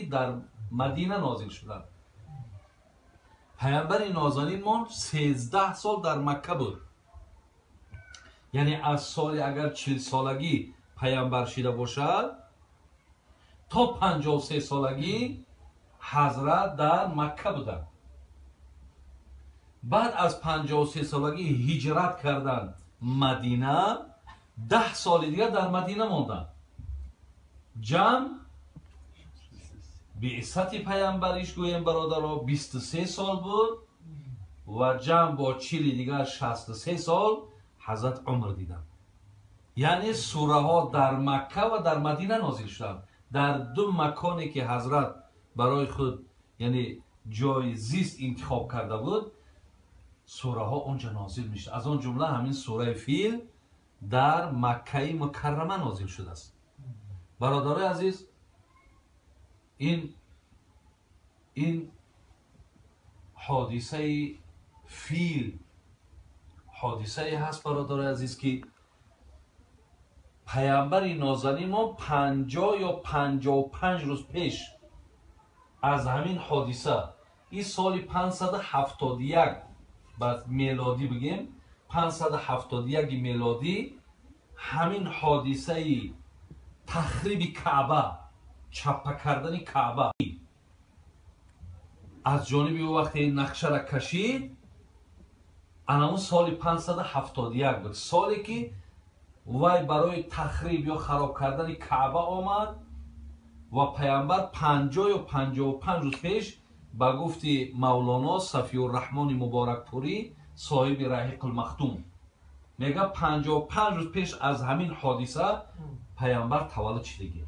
Дар Мадина нозил шуданд. Паёмбари нозанинмон 13 сол дар Макка буд. Яъне аз соли агар 40 солагӣ паёмбар шида бошад, то 53 солагӣ ҳазрат дар Макка буданд. Баъд аз 53 солагӣ ҳиҷрат карданд Мадина, 10 соли дигар дар Мадина монданд. Ҷамъ биъсати паёмбариш гӯем бародаро 23 сол буд ва ҷамъ бо 40 дигар 63 сол ҳазрат умр диданд. Яъне сураҳо дар Макка ва дар Мадина нозил шуданд. Дар ду маконе ки ҳазрат барои худ яъне ҷои зист интихоб карда буд, сураҳо онҷа нозил мешуд. Аз он ҷумла ҳамин сураи Фил дар Маккаи Мукаррама нозил шудааст. Бародарои азиз, ин ҳодисаи фил ҳодисае ҳаст бародарои азиз, ки паёмбари нозанин мо 50 ё 55 рӯз пеш аз ҳамин ҳодиса, ин соли 571 ба мелодӣ бигем, 571 мелодӣ ҳамин ҳодисаи тахриби Каъба, чаппа кардани Каъба аз ҷониби ӯ вақте нақшара кашид, анамун соли 571 буд, соле ки вай барои тахриб ё хароб кардани Каъба омад ва паёмбар 50 ё 55 рӯз пеш ба гуфти Мавлоно Сафиюрраҳмони Муборакпурӣ, соҳиби Раҳиқулмахтум, мега 55 рӯз пеш аз ҳамин ҳодиса паёмбар таваллуд шидагӣ.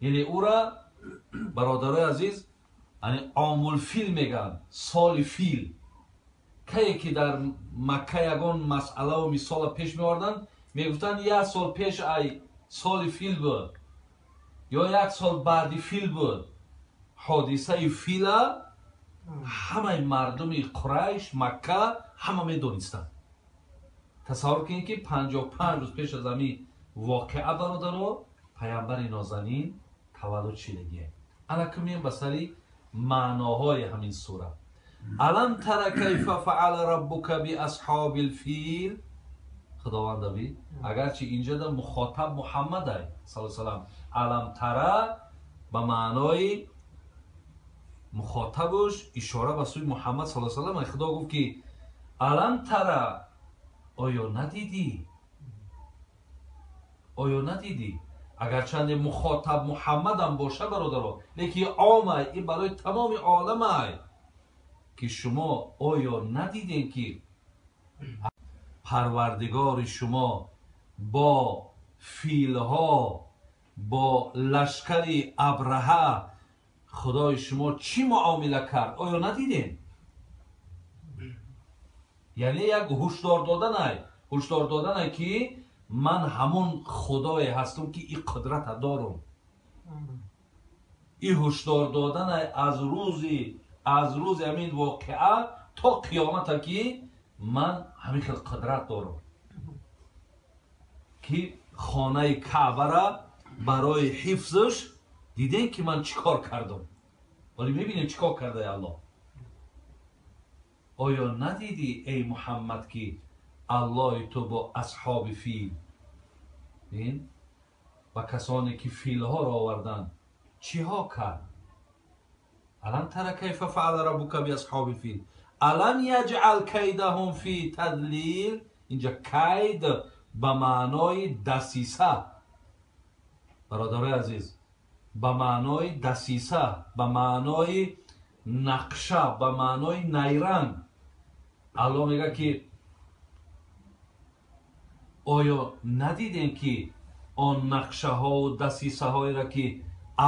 Яъне ӯра бародарои азиз омулфил мегӯянд, соли фил. Кае ки дар Макка ягон масъалаву мисола пеш меоварданд, мегуфтанд як сол пеш ай соли фил буд ё як сол баъди фил буд. Ҳодисаи фила ҳамаи мардуми Қурайш, Макка ҳама медонистанд. Тасаввур кунед ки 55 рӯз пеш аз ҳамин воқеа бародаро паёмбари нозанин таваллуд шидагие. Ана меем ба сари маъноҳои ҳамин сура. Алам тара кайфа фаала раббука биасҳобил фил. Худованда би, агарчи инҷа да мухотаб Муҳаммад ай саллаллоҳу алайҳи васаллам, алам тара ба маънои мухотабуш ишора ба сӯи Муҳаммад саллаллоҳу алайҳи васаллам. Худо гуфт ки алам тара, оё надидӣ? Оё надидӣ? Агарчанде мухотаб Муҳаммадам боша бародаро, лекин омай ин барои тамоми оламай ки шумо оё надидем ки парвардигори шумо бо филҳо, бо лашкари Абраҳа худои шумо чӣ муомила кард? Оё надидем? Яъне як ҳушдор доданай, ҳушдор доданай ки ман ҳамон худое ҳастам ки ин қудрата дорам. Ин ҳушдор доданай аз рӯзи ҳамин воқеа то қиёмата ки ман ҳамин хел қудрат дорам ки хонаи Каъбара барои ҳифзш дидем ки ман чӣ кор кардам. Вале мебинем чӣ кор кардаи Аллоҳ. Оё надидӣ эй Муҳаммад ки Аллоҳи ту бо асҳоби фил, ба касоне ки филҳоро оварданд, чиҳо кард? Алам тара кайфа фаала раббука биасҳоби фил алам яҷъал кайдаҳум фи тадлил. Инҷа кайд ба маънои дасиса, бародарои азиз, ба маънои дасиса, ба маънои нақша, ба маънои найранг. Аллоҳ мегӯяд ки оё надидем ки он нақшаҳову дасисаҳоеро ки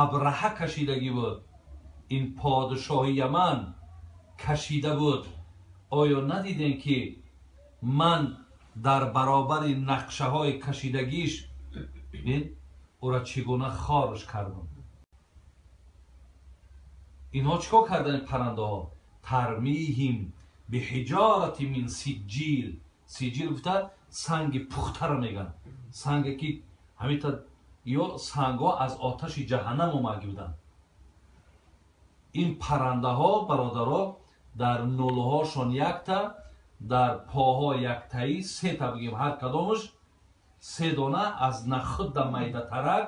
Абраҳа кашидагӣ буд, ин подшоҳи Яман кашида буд, оё надидем ки ман дар баробари нақшаҳои кашидагиш ӯра чӣ гуна хорш кардам? Инҳо чӣ кор карданд паррандаҳо? Тармиҳим биҳиҷорати мин сиҷҷил. Сиҷҷил гуфта санги пухтаро мегӯянд, санге ки Ҳамита ё сангҳо аз оташи ҷаҳаннам омаги буданд. Ин паррандаҳо, бародаро, дар нулҳошон якта, дар поҳо яктаи, сета бигем, ҳар кадомаш се дона аз нахудда майдатарак.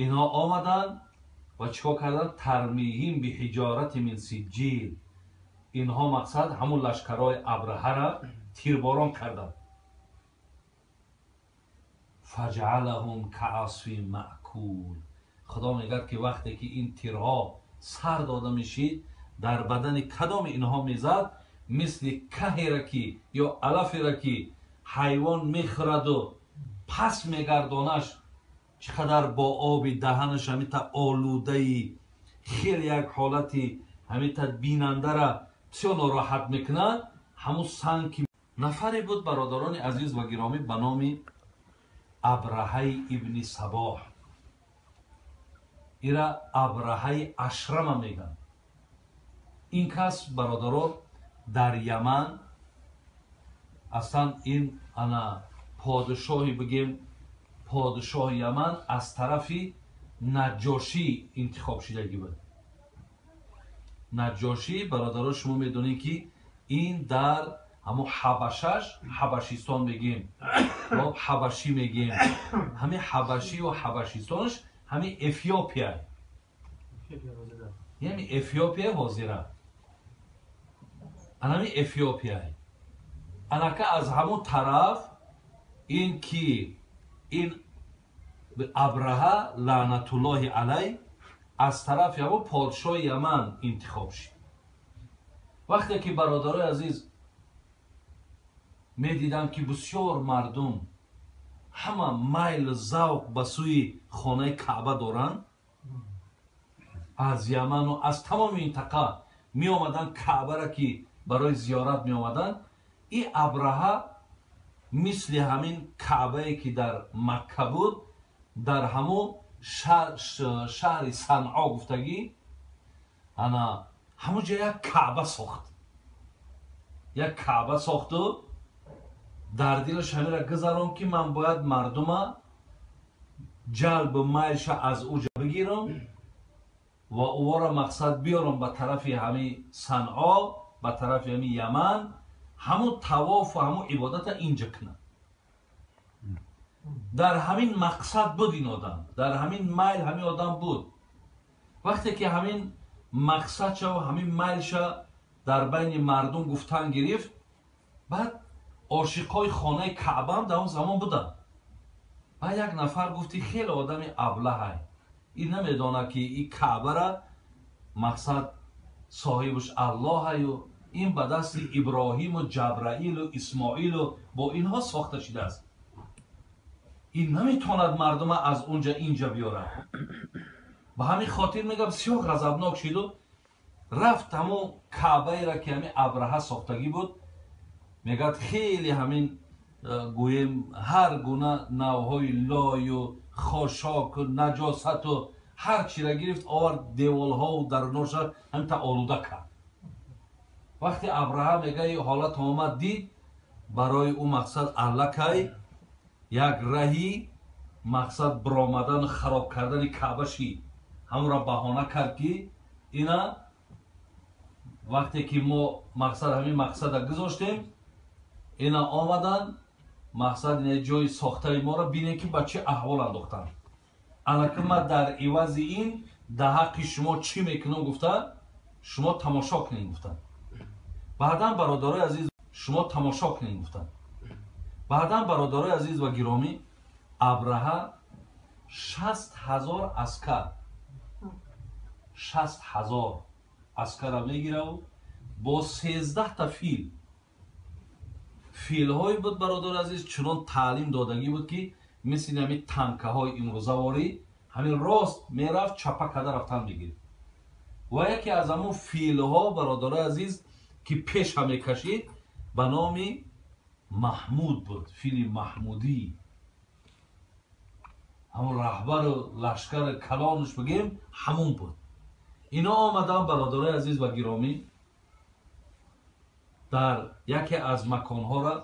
Инҳо омаданд ва чӣ кор карданд? Тармиҳим биҳиҷорати мин сиҷҷил. Инҳо мақсад ҳамун лашкарҳои Абраҳара тирборон карданд. Фаҷаалаҳум каасфин маъкул. Худо мегӯяд, ки вақте ки ин тирҳо сар дода мешид, дар бадани кадоми инҳо мезад, мисли каҳера ки ё алафера ки ҳайвон мехӯраду пас мегардонаш, чӣ қадар бо оби даҳанаш ҳамита олудаи хеле як ҳолати ҳамита бинандара бисёр нороҳат мекунад. Ҳамун санг ки нафаре буд, бародарони азиз ва гиромӣ, ба номи Абраҳаи ибни Сабоҳ. Ира Абраҳаи Ашрама мегӯянд. Ин кас, бародаро, дар Яман аслан ин ана подшоҳи, бигем, подшоҳи Яман аз тарафи Наҷошӣ интихоб шудагӣ буд. Наҷошӣ, бародаро, шумо медонед, ки ин дар ҳамун Ҳабашаш, Ҳабашистон мегем, ҳабашӣ мегем, ҳамин Ҳабашиву Ҳабашистонаш ҳамин Эфиопия, яъне Эфиопия ҳозира, анами Эфиопия. Анака аз ҳамун тараф ин ки ин Абраҳа лаънатуллоҳи алай аз тарафи ҳамун подшоҳи Яман интихоб шид. Вақте ки, бародарои азиз, медидам, ки бисёр мардум ҳама майл завқ ба сӯи хонаи Каъба доранд, аз Яману аз тамоми минтақа меомаданд Каъбара ки барои зиёрат меомаданд, и Абраҳа мисли ҳамин Каъбае ки дар Макка буд, дар ҳамун шаҳри Санъо гуфтагӣ, ана ҳамун ҷо як Каъба сохт. Як Каъба сохту дар дилаш ҳамира гузарон, ки ман бояд мардума ҷалбу майлша аз уҷа бигирам ва ӯро мақсад биёрам ба тарафи ҳами Санъо, ба тарафи ҳами Яман, ҳамун тавофу ҳамун ибодата инҷа кунам. Дар ҳамин мақсад буд ин одам, дар ҳамин майл ҳамин одам буд. Вақте ки ҳамин мақсадшаву ҳамин майлша дар байни мардум гуфтан гирифт, баъд ошиқҳои хонаи Каъбаам дар он замон буданд. Баъд як нафар гуфти: «Хеле одами аблаҳай ин, намедонад, ки ин Каъбара мақсад соҳибаш Аллоҳаю ин ба дасти Иброҳиму Ҷабраилу Исмоилу бо инҳо сохта шудааст. Ин наметавонад мардума аз унҷа инҷа биёрад». Ба ҳамин хотир, мега, бисёр ғазабнок шиду рафт ҳамун Каъбаеро, ки ҳамин Абраҳа сохтагӣ буд, мегӯяд, хеле ҳамин гӯем ҳар гуна навъҳои лою хошоку наҷосату ҳар чиро гирифт, овард, деволҳову даруноша ҳаминта олуда кард. Вақте Абраҳа, мега, ҳолат омад, дид, барои ӯ мақсад аллакай як раҳи мақсад биромадану хароб кардани Каъба шид. Ҳамонро баҳона кард, ки ина вақте ки мо мақсад ҳамин мақсада гузоштем, ина омаданд, мақсад ина ҷои сохтаи моро бинем, ки ба чӣ аҳвол андохтанд. Анаки ман дар ивази ин дар ҳаққи шумо чӣ мекунам, гуфта, шумо тамошо кунед, гуфтанд. Баъдан, бародарои азиз, шумо тамошо кунед, гуфтанд. Баъдан, бародарои азиз ва гиромӣ, Абраҳа 60 000 аскар, 60 000 аскара мегираву бо 13та фил. Филҳое буд, бародари азиз, чунон таълим додагӣ буд, ки мисли ҳамин танкаҳои имрӯзаворӣ ҳамин рост мерафт, чапа карда рафтан мегирифт. Ва яке аз ҳамун филҳо, бародарои азиз, ки пеша мекашид, ба номи Маҳмуд буд, фили Маҳмудӣ, ҳамун раҳбару лашкари калонаш бигем, ҳамун буд. Ино омадан, бародарои азиз ва гиромӣ, дар яке аз маконҳоро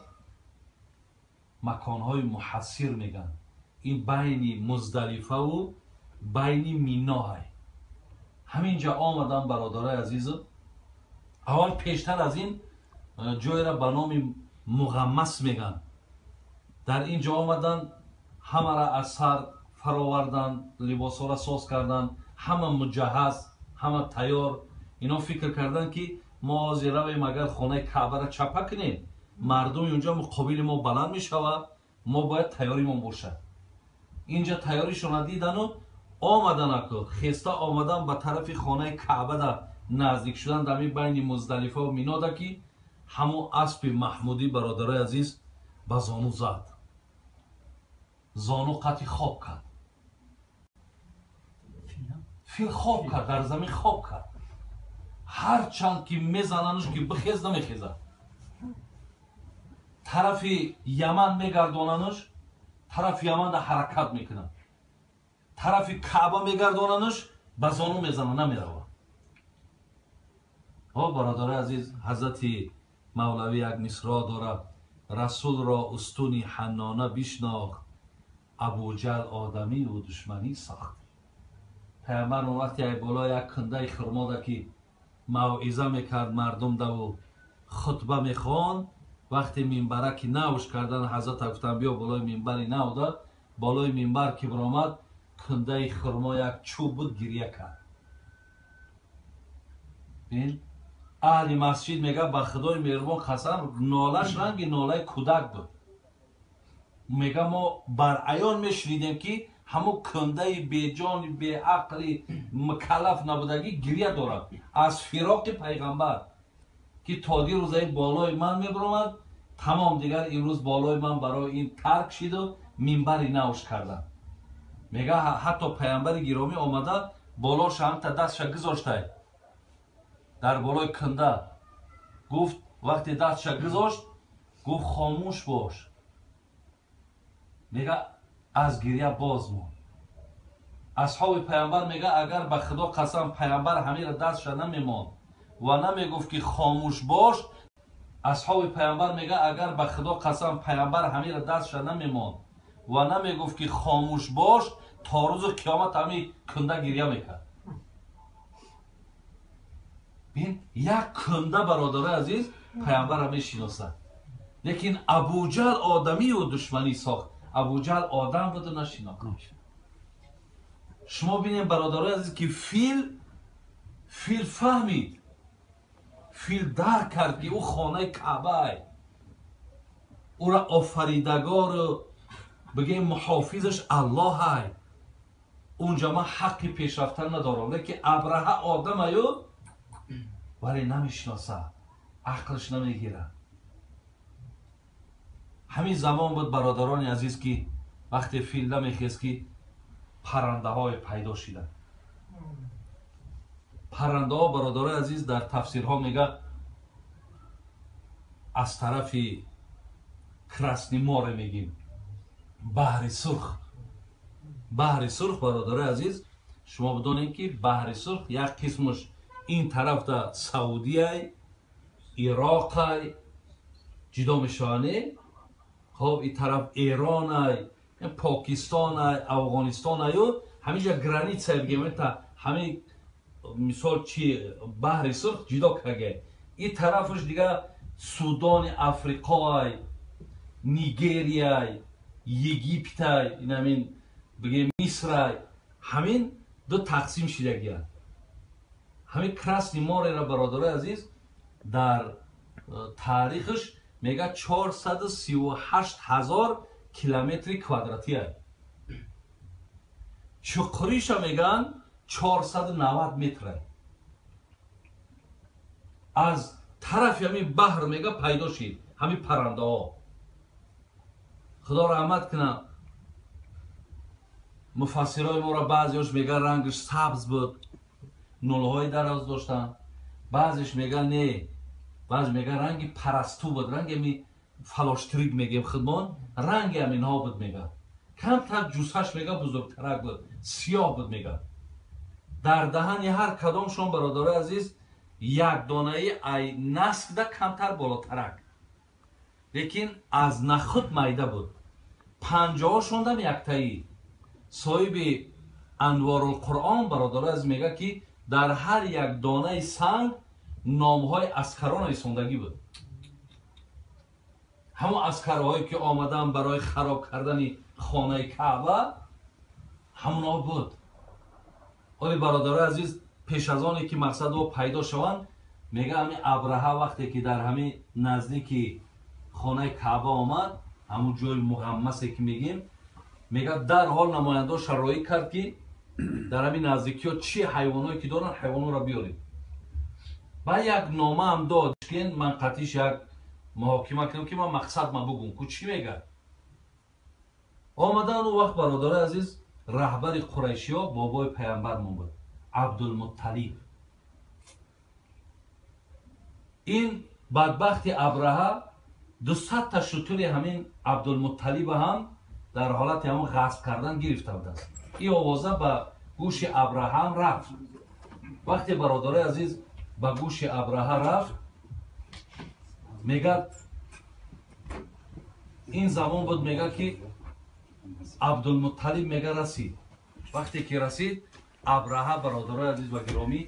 Маконҳои Муҳассир меган. Ин байни Муздалифаву байни Миноҳай. Ҳаминҷа омадан, бародарои азизу, аввал пештар аз ин ҷойра ба номи Муғаммас меган. Дар ин ҷо омадан, ҳамара аз сар фаровардан, либосҳоро соз кардан, ҳама муҷаҳҳаз, ҳама тайёр. Ино фикр кардан, ки мо ҳозир равем, агар хонаи Каъбаро чапа кунем, мардуми унҷо муқобили мо баланд мешавад, мо бояд тайёримон бошад. Инҷа тайёришона дидану омаданаку хеста омадан, ба тарафи хонаи Каъбада наздик шудан, дар байни Муздалифа ва Минода, ки ҳамон аспи Маҳмудӣ, бародарои азиз, ба зону зад, зону қати хоб кард. Фил хоб кард, дар замин хоб кард. Ҳарчанд ки мезанануш, ки бихез, намехезад. Тарафи Яман мегардонануш, тарафи Яманда ҳаракат мекунад. Тарафи Каъба мегардонануш, ба зону мезанад, намеравад. О, бародарои азиз, ҳазрати Мавлавӣ як мисро дорад: Расулро устуни ҳаннона бишнохт, Абуҷал одамию душманӣ сохт. Пайғамбар он вақте ай боло як кундаи хурмода ки мавъиза мекард мардум даву хутба мехонд, вақте минбара ки навш кардан, ҳазрата гуфтан, биё болои минбари навда. Болои минбар ки биромад, кундаи хурмо як чӯб буд, гирья кард. Бин, аҳли масҷид мега, ба Худои меҳрубон қасам, нолаш ранги нолаи кӯдак буд. Мега, мо бар аён мешунидем, ки ҳамун кундаи беҷони, беақли, мукаллаф набудагӣ гирья дорад аз фироқи пайғамбар, ки то дирӯзаи болои ман мебиромад, тамом, дигар имрӯз болои ман барои ин тарк шиду минбари навш кардам. Мега, ҳатто пайғамбари гиромӣ омада, болоша ҳамта дастша гузоштай дар болои кунда. Гуфт, вақте дастша гузошт, гуфт, хомӯш бош. Мега, аз гирья боз монд. Асҳоби пайғамбар мега, агар ба Худо қасам, пайғамбар ҳамира дастша намемонд ва намегуфт, ки хомӯш бош. Асҳоби пайғамбар мега, агар ба Худо қасам, пайғамбар ҳамира дастша намемонд ва намегуфт, ки хомӯш бош, то рӯзи қиёмат ҳами кунда гирья мекард. Бин, як кунда, бародарои азиз, пайғамбарро мешиносад, лекин Абуҷал одамию душманӣ сохт. Абуҷал одам буду нашинохт. Шумо бинем, бародарои азиз, ки фил фаҳмид, фил дарк кард, ки ӯ хонаи Каъбаай, ӯра офаридагору, бигем, муҳофизаш Аллоҳай, унҷа ман ҳаққи пешрафтан надорам. Лекин Абраҳа одамаю, вале намешиносад, ақлш намегирад. Ҳамин замон буд, бародарони азиз, ки вақте фил намехест, ки паррандаҳое пайдо шиданд. Паррандаҳо, бародарои азиз, дар тафсирҳо мега, аз тарафи Красный море мегим, Баҳри Сурх. Баҳри Сурх, бародарои азиз, шумо бидонед, ки Баҳри Сурх як қисмаш ин тарафда Саудияй, Ироқай ҷудо мешаване. Хоб, ин тараф Эронай, Покистонай, Афғонистонаю, ҳаминҷа граница бигем, та ҳамин мисол чи Баҳри Сурх ҷудо карга. Ин тарафаш дига Судони Африқоай, Нигерияй, Египтай, инамин бигем, Мисрай, ҳамин ду тақсим шидагиянд. Ҳамин Красный мореро, бародарои азиз, дар таърихаш мега, 438 ҳазор километри квадратия. Чуқуриша мегӯянд, 490 метра. Аз тарафи ҳамин баҳр, мега, пайдо шид ҳамин паррандаҳо. Худо раҳмат кунад муфассирои моро, баъзеош мега, рангаш сабз буд, нулҳои дароз доштанд. Баъзеш мега, не, баъзе мега, ранги парасту буд, ранги ами фалоштрик мегем худмон, ранги аминҳо буд. Мега, камтар ҷусаш, мега, бузургтарак буд, сиёҳ буд. Мега, дар даҳани ҳар кадомшон, бародарои азиз, як донаи ай наскда камтар болотарак. Лекин аз нахуд майда буд. Панҷоҳошондам яктаӣ. Соҳиби Анворулқуръон бародаро аз мега ки дар ҳар як донаи санг номҳои аскарон нависондагӣ буд. Ҳамон аскарҳое ки омадан барои хароб кардани хонаи Каъба ҳамонҳо буд. Оли бародарои азиз, пеш аз оне ки мақсадҳо пайдо шаванд, мега ҳамин Абраҳа вақте ки дар ҳамин наздики хонаи Каъба омад, ҳамон ҷои муғаммасе ки мегем, мега дарҳол намояндаҳо шароӣ кард ки дар ҳамин наздикиҳо чӣ ҳайвонҳое ки доранд, ҳайвонҳоро биёред. Баъд як нома ҳам дод, ки ман қатиш як муҳокима кунам ки ман мақсад ма бугум, ку чӣ мега. Омадан он вақт бародарои азиз, раҳбари қурайшиҳо бобои паямбармон буд, Абдулмутталиб. Ин бадбахти Абраҳа 200 та шутури ҳамин Абдулмутталиба ҳам дар ҳолати ҳамон ғасб кардан гирифта будааст. Ин овоза ба гӯши Абраҳам рафт. Вақте бародарои азиз ба гӯши Абраҳа рафт, мегӯяд ин замон буд, мегӯяд ки Абдулмутталиб мега расид. Вақте ки расид, Абраҳа бародарои азиз ва гиромӣ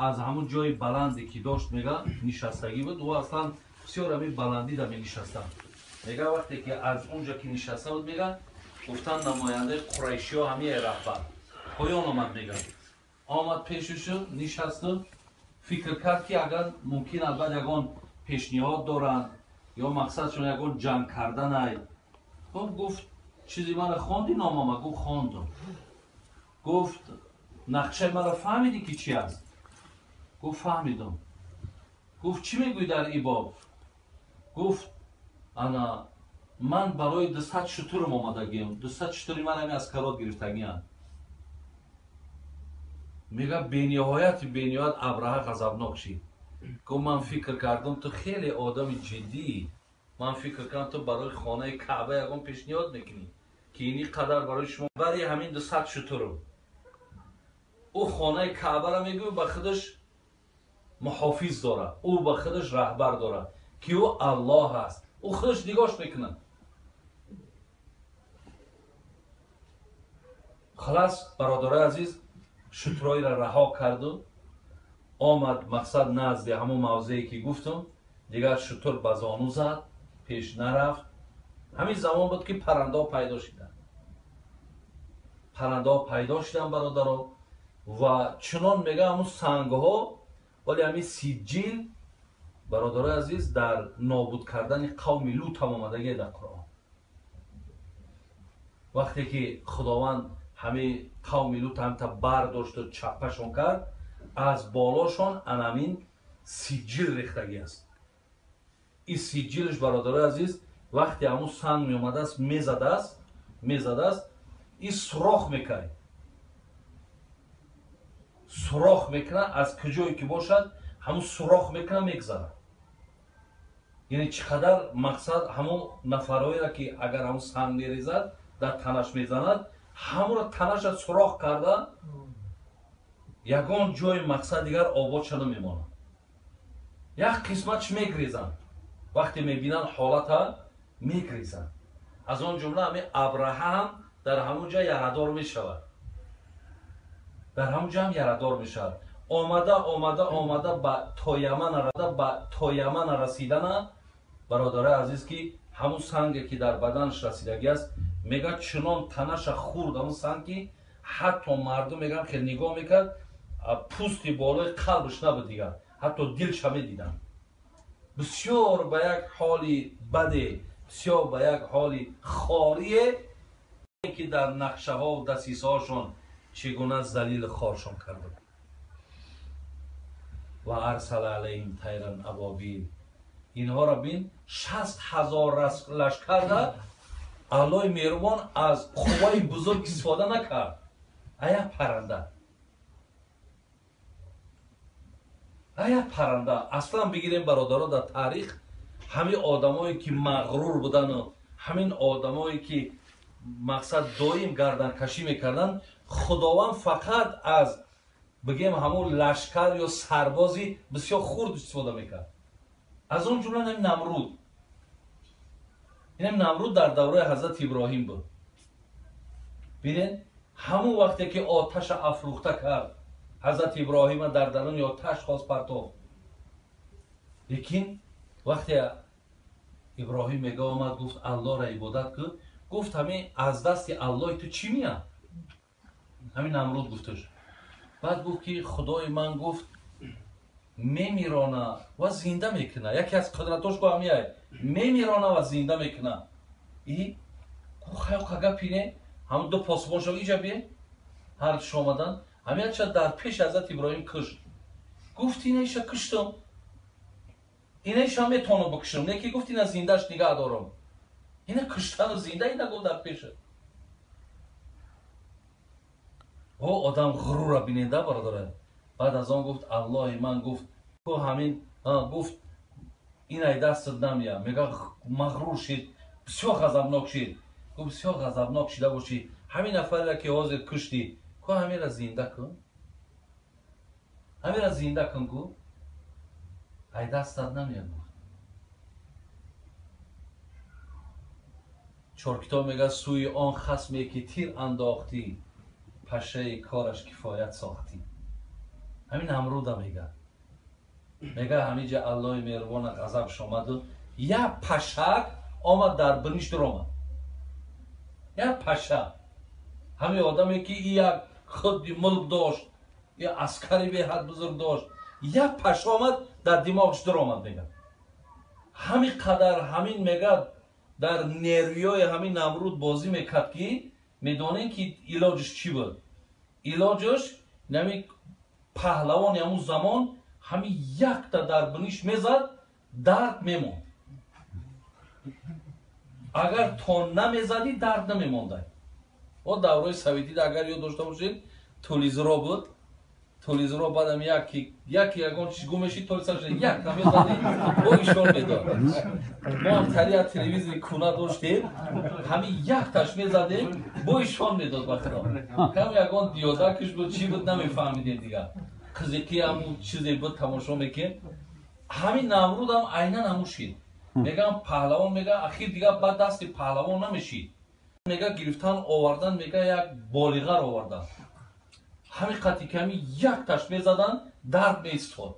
аз ҳамон ҷои баланде ки дошт, мега нишастагӣ буд. Ӯ аслан бисёр ҳамин баландида менишастанд. Мега вақте ки аз онҷо ки нишаста буд, мега гуфтанд намояндаи қурайшиҳо ҳамие раҳбар. Поён омад, мега. Омад пешушу нишасту фикр кард ки агар мумкин албат ягон пешниҳод доранд ё мақсадшон ягон ҷанг карданай. Хуб гуфт чизи мара хонди номама? Гуфт хондум. Гуфт нақшаи мара фаҳмидӣ ки чи аст? Гуфт фаҳмидум. Гуфт чӣ мегӯӣ дар ин боб? Гуфт ана ман барои 200 шутурам омадагиам. 200 шутури ман ҳамин аз карот гирифтагиам. Мега бениҳоят бениҳоят Абраҳа ғазабнок шид. Гуфт ман фикр кардам ту хеле одами ҷиддӣ. Ман фикр кардам ту барои хонаи Каъба ягон пешниҳод мекунӣ ки ин қадар барои шумо бари ҳамин 200 шутурам. Ӯ хонаи Каъбаро мегӯй ба худаш муҳофиз дорад, ӯ ба худаш раҳбар дорад ки ӯ Аллоҳ аст. Ӯ худаш нигоҳш мекунад. Халас бародарои азиз, шутроиро раҳо карду омад мақсад назди ҳамон мавзее ки гуфтум. Дигар шутур ба зону зад, пеш нарафт. Ҳамин замон буд ки паррандаҳо пайдо шуданд. Паррандаҳо пайдо шуданд бародаро, ва чунон мега ҳамун сангҳо, вале ҳамин сиҷҷил бародарои азиз дар нобуд кардани қавми Лут ҳам омадагие дар Қуръон. Вақте ки Худованд ҳамин қавми Лут ҳамта бардошту чаппашон кард, аз болошон анамин сиҷҷил рехтагӣ аст. Ин сиҷҷилш бародарои азиз вақте ҳамун санг меомадааст, мезадааст, ин сурох мекард. Сурох мекунад, аз куҷое ки бошад ҳамун сурох мекунад, мегзарад. Яъне чӣ қадар мақсад ҳамон нафарҳоеро ки агар ҳамун санг мерезад, дар танаш мезанад, ҳамонро танаша сурох карда ягон ҷои мақсад дигар обод шуда мемонад. Як қисматш мегрезанд. Вақте мебинанд ҳолата мегрезанд. Аз он ҷумла ҳамин Абраҳа ҳам дар ҳамон ҷо ярадор мешавад. Дар ҳамон ҷо ҳам ярадор мешавад. Омада омада омада ба то Ямана расидана бародарои азиз ки ҳамун санге ки дар баданаш расидагӣ аст, мега чунон танаша хурд ҳамун санг ки ҳатто мардум мегӯянд хеле нигоҳ мекард, пӯсти болои қалбаш набуд дигар, ҳатто дилша медиданд. Бисёр ба як ҳоли баде, бисёр ба як ҳоли хорие ки дар нақшаҳо дасисаҳошон чӣ гуна залил хоршон карда. Ва арсала алайҳим тайран абобил. Инҳоро бин, 60 000 лашкарда Аллоҳи меҳрубон аз қувваи бузург истифода накард. Ая парранда, ая парранда. Аслан бигирем бародаро, дар таърих ҳамин одамое ки мағрур будану ҳамин одамое ки мақсад доим гарданкашӣ мекарданд, Худованд фақат аз бигем ҳамон лашкар ё сарбози бисёр хурд истифода мекард. Аз он ҷумла нами Намруд. Инам Намруд дар давраи ҳазрати Иброҳим буд. Бинед, ҳамон вақте ки оташа афрӯхта кард, ҳазрати Иброҳима дар даруни оташ хост партофт. Лекин вақте Иброҳим мега омад, гуфт Аллоҳро ибодат кун, гуфт ҳамин аз дасти Аллоҳи ту чӣ меяд? Ҳамин Намруд гуфташ. Баъд гуфт ки Худои ман гуфт мемирона ва зинда мекуна. Яке аз қудратош гу ҳамияй, мемирона ва зинда мекуна. И гуфт хайоқа гапи не, ҳамун ду посбон шо иҷа бие, ҳар душ омадан, ҳамияча дар пеши ҳазрати Иброҳим кушт. Гуфт инаиша куштам, инаиша метавонам бикушам, не ки гуфт ина зиндаш нигаҳ дорам. Ина куштану зинда ина гуфт дар пеша. О одам ғурура биненда бародаре. Баъд аз он гуфт Аллоҳи ман гуфт ҳамин гуфт инай дастат намея. Мега мағрур шид, бисёр ғазабнок шид. Гуфт бисёр ғазабнок шида бошӣ, ҳамин нафареро ки ҳозир куштӣ, ку ҳаминро зинда кун, ҳаминро зинда кун, гу ай дастат намея. Гуфт чоркитоб мега сӯи он хасме ки тир андохтӣ, пашаи кораш кифоят сохтӣ. Ҳамин Намруда мега. Мега ҳамиҷа Аллоҳи меҳрубона ғазабш омаду як пашак омад дар биниш дуромад. Як паша. Ҳамин одаме ки як худи мулк дошт, як аскари беҳад бузург дошт, як паша омад дар димоғш дуромад. Мега ҳамин қадар ҳамин мега дар нервиёи ҳамин Намруд бозӣ мекард ки медонем ки илоҷш чӣ буд. Илоҷш нами паҳлавони ҳамун замон ҳамин якта дар биниш мезад, дард мемонд. Агар то намезадӣ дард намемондай. О давраи советида агар ёд дошта бошед, толизро буд. Толизро баъдам яки ягон чиз гум мешид, толизро якта мезадӣ, бо ишон медод. Мо ҳам тари телевизори куна доштем, ҳамин якташ мезадем, бо ишон медод ба худо. Кам ягон диёдакаш буд, чӣ буд намефаҳмидем дигар. Қизиқи ҳамун чизе буд тамошо мекунем. Ҳамин Намрудам айнан ҳамун шид. Мегам паҳлавон, мега ахир дигар баъд дасти паҳлавон намешид. Мега гирифтан овардан, мега як болиғар овардан. Ҳамин қати ки ҳамин якташ мезадан, дард меистод.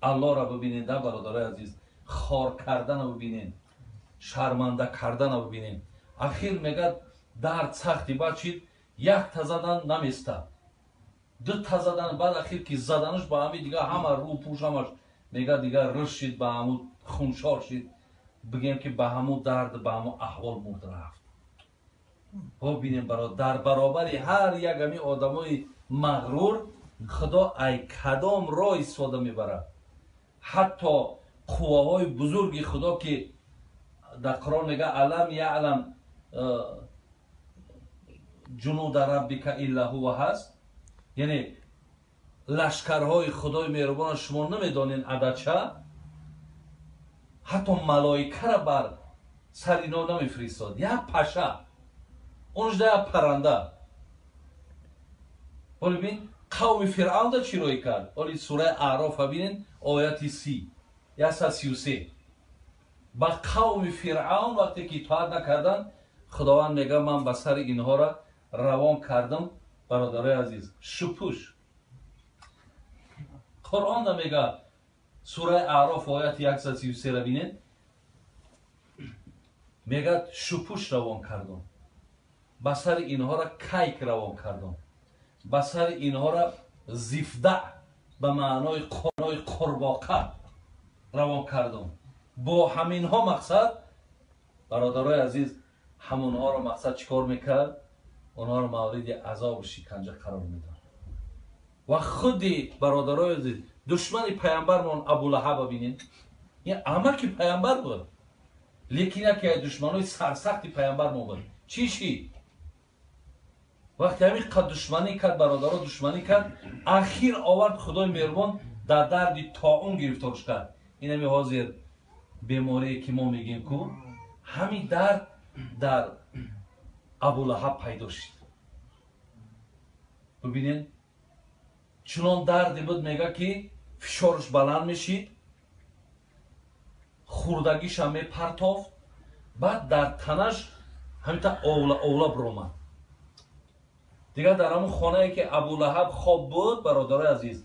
Аллоҳро бибинед, да бародарои азиз, хор кардана бибинед, шарманда кардана бибинед. Ахир мега дард сахти баъд шид, якта задан наместад, дута задан, баъд ахир ки заданаш ба ҳамин дигар ҳама рӯ пӯш ҳамаш мега дигар риш шид, ба ҳамун хуншор шид, бигем ки ба ҳамун дард, ба ҳамун аҳвол мурд рафт. Бибинем дар баробари ҳар як ҳамин одамои мағрур Худо ай кадом роҳ истифода мебарад. Ҳатто қувваҳои бузурги Худо ки дар Қуръон мега алам яълам ҷунуда раббика илла ҳува ҳаст, яъне лашкарҳои Худои меҳрубона шумо намедонед ададча, ҳатто малоикара бар сари ино намефиристод. Як паша, онжда як паранда. Оли бин қавми Фиръавнда чӣ рӯй кард? Оли сураи Аърофа бинед, ояти 30, 133. Ба қавми Фиръавн вақте ки итоат накарданд, Худованд мега ман ба сари инҳоро равон кардам. Бародарои азиз, шупуш. Қуръонда мега сураи Аъроф ояти 133 бинед, мега шупуш равон кардам, ба сари инҳоро кайк равон кардам, ба сари инҳоро зифда ба маънои қурбоқа равон кардам. Бо ҳаминҳо мақсад, бародарои азиз, ҳамонҳоро мақсад чӣ кор мекард? Онҳоро мавриди азобу шиканҷа қарор медод. Ва худи бародарои азиз, душмани паямбармон Абулаҳаба бинед, ин амаки паямбар буд, лекин яке аз душманои сарсахти паямбармон буд. Чӣ шид? Вақте ҳамин қад душманӣ кард, бародаро душманӣ кард, ахир овард Худои меҳрубон дар дарди тоун гирифторш кард. Ин ҳами ҳозир беморие ки мо мегӯем ку, ҳамин дард дар Абулаҳаб пайдо шид. Бибинед, чунон дарде буд, мега ки фишорш баланд мешид, хурдагиша мепартофт, Баъд дар танаш ҳамита овла овла биромад. Дигар дар ҳамун хонае ки Абулаҳаб хоб буд, бародарои азиз,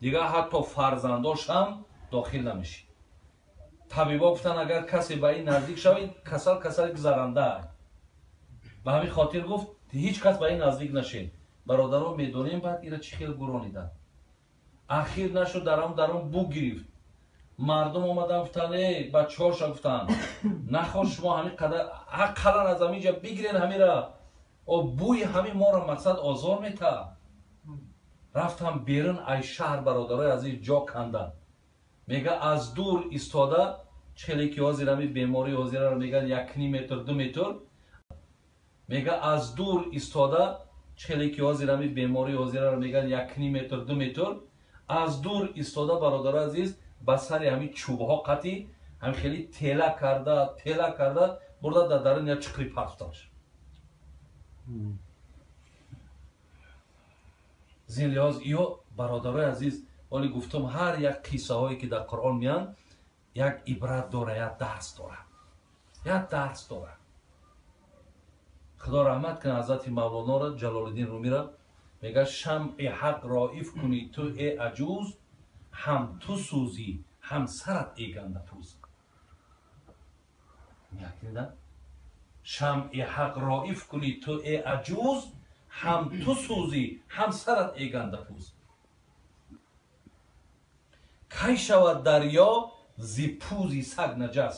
дигар ҳатто фарзандош ҳам дохил намешид. Табибо гуфтанд, агар касе ба ин наздик шавад, касал касали гузаранда. Ба ҳамин хотир гуфт, ҳеҷ кас ба ин наздик нашед. Бародаро, медонем баъд ира чӣ хел гурониданд. Ахир нашуд, дар ҳам дарун бу гирифт. Мардум омадан, гуфтанд, эй бачаҳоша, гуфтанд, нахост шумо ҳамин қадар ақаллан аз ҳамин ҷа бигирен ҳамира, о бӯи ҳамин моро мақсад озор мета. Рафтам берун ай шаҳр, бародарои азиз, ҷо канданд. Мега аз дур истода, хеле ки ҳозир ҳамин бемории ҳозираро мегӯянд 1,5 метр, 2 метр. Мега аз дур истода, хеле ки ҳозир ҳамин бемории ҳозираро мегӯянд 1,5 метр, 2 метр. Аз дур истода, бародарои азиз, ба сари ҳамин чӯбҳо қатӣ ҳамин хеле тела карда, тела карда бурда дар дарун як чиқри партофтанаш. Зин лиҳоз ё бародарои азиз, оли гуфтум, ҳар як қиссаҳое ки дар Қуръон меянд, як ибрат дора, як дарс дора, як дарс дора. Худо раҳмат кунад ҳазрати Мавлонора Ҷалолиддин Румира, мега шамъи ҳақ роиф кунӣ ту э аҷуз, ҳам ту сӯзӣ, ҳам сарат э гандапӯз. Шамъи ҳақ роиф кунӣ ту э аҷуз, ҳам ту сӯзӣ, ҳам сарат э гандапӯз. Кай шавад дарё зи пӯзи саг наҷас,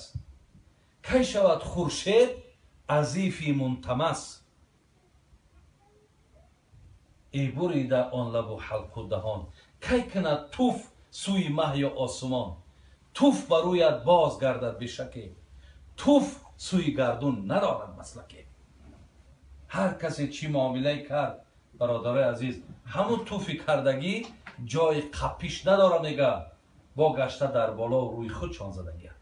кай шавад хуршед азифи мунтамас. Эй бурида он лабу ҳалқу даҳон, кай кунад туф сӯи маҳ ё осмон. Туф ба рӯят боз гардад бешаке, туф сӯи гардун надорад маслаке. Ҳар касе чӣ муомилае кард, бародарои азиз, ҳамун туфи кардагӣ ҷои қапиш надора, мега бо гашта дар боло рӯи худ чон задагия.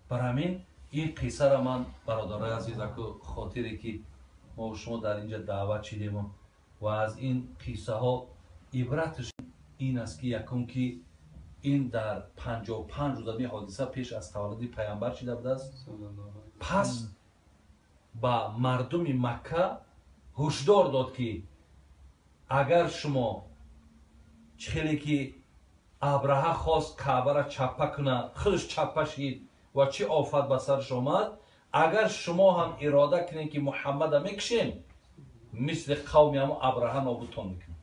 Бар ҳамин ин қиссаро ман, бародарои азиз, аку хотире ки мо шумо дар инҷа даъват шидем ва аз ин қиссаҳо ибраташ ин аст ки якум ки ин дар 55 рӯз ин ҳодиса пеш аз таваллуди пайғамбар шида будааст. Пас ба мардуми Макка ҳушдор дод ки агар шумо хеле ки Абраҳа хост Каъбаро чаппа кунад, худаш чаппа шид ва чӣ офат ба сараш омад, агар шумо ҳам ирода кунед ки Муҳаммада мекушем, мисли қавми ҳамо Абраҳа нобудтон мекунем.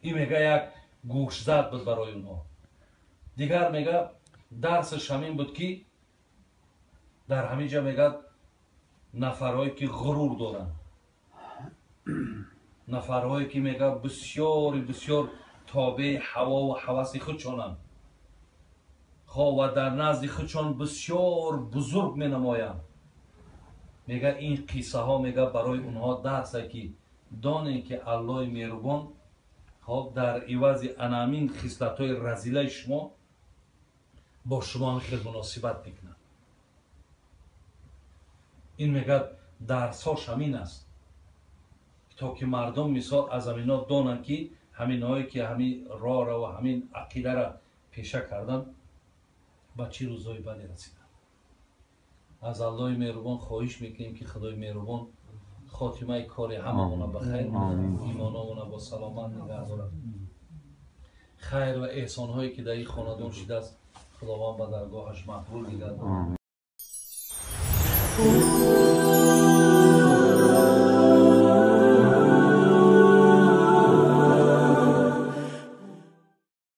Ин мега як гӯшзад буд барои онҳо. Дигар мега дарсаш ҳамин буд ки дар ҳамин ҷа мега нафарҳое ки ғурур доранд, нафарҳое ки мега бисёри бисёр тобеи ҳавову ҳаваси худшонанд, хо ва дар назди худшон бисёр бузург менамоянд. Мега ин қиссаҳо мега барои онҳо дарсе ки донем ки Аллоҳи меҳрубон хоб дар ивази анамин хислатҳои разилаи шумо бо шумо ҳам хел муносибат мекунад. Ин мега дарсҳош ҳамин аст то ки мардум мисол аз ҳамино донанд ки ҳаминҳое ки ҳамин роҳро ва ҳамин ақидаро пеша карданд ба чӣ рӯзҳои баде расиданд. Аз Аллоҳи меҳрубон хоҳиш мекунем ки Худои меҳрубон хотимаи кори ҳамамона ба хайр, имономона бо саломат нигаҳ дорад. Хайр ва эҳсонҳое ки дар ин хонадон шидааст, Худованд ба даргоҳаш мақбул бигардонад.